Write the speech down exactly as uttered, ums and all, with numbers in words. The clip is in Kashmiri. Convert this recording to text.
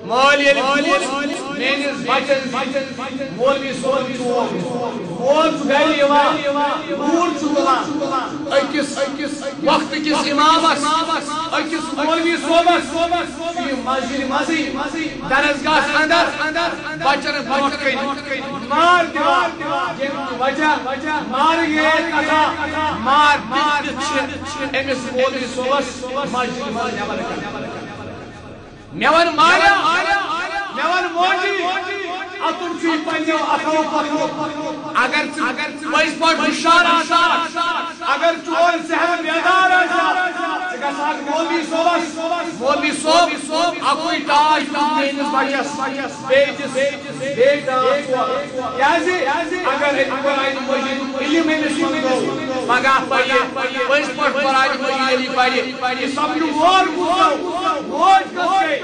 مٲلۍ ییٚلہِ پوٚژھ میٲنِس بچن مولوی صٲبن چوب، مول چھُ گرِ یِوان، لوٗر چھُ تُلان أکِس، أکِس وقتہٕ کِس امامس، أکِس مولوی صٲبس، یہِ مسجدِ منٛزٕے درسگاہس اندر بچن برونٛٹھ کنہِ مار دِوان، ییٚمہِ وجہ مارٕ ییٚتہِ کتھا مار دِتھ چھِ أمِس مولوی صٲبس مسجدِ منٛز نٮ۪بر کڑان۔ مےٚ وَن مالیو، مےٚ وَن موجی، اَتُن چھُے پنٛنیو اَتھو پَتھو۔ اگر ژٕ، اگر ژٕ پٔزۍ پٲٹھۍ ہُشار آسان، اگر چون ذہن بیدار آسہِ ہا، ژٕ گژھٕ ہاکھ مولوی صٲبَس۔ مولوی صٲب، اَکُے ٹاس دیُت میٛٲنِس بَچَس، بیٚیہِ دِس، بیٚیہِ ٹاس ژور۔ کیٛازِ؟ اگر أمۍ قرآنِ مجیٖدُک علم أمِس منٛز گوٚو، پگاہ پَرِ، پٔزۍ پٲٹھۍ قرآنِ مجیٖد ییٚلہِ یہِ پَرِ، یہِ سَمجھِ وول کُس گوٚو، موج کۄس گٔے؟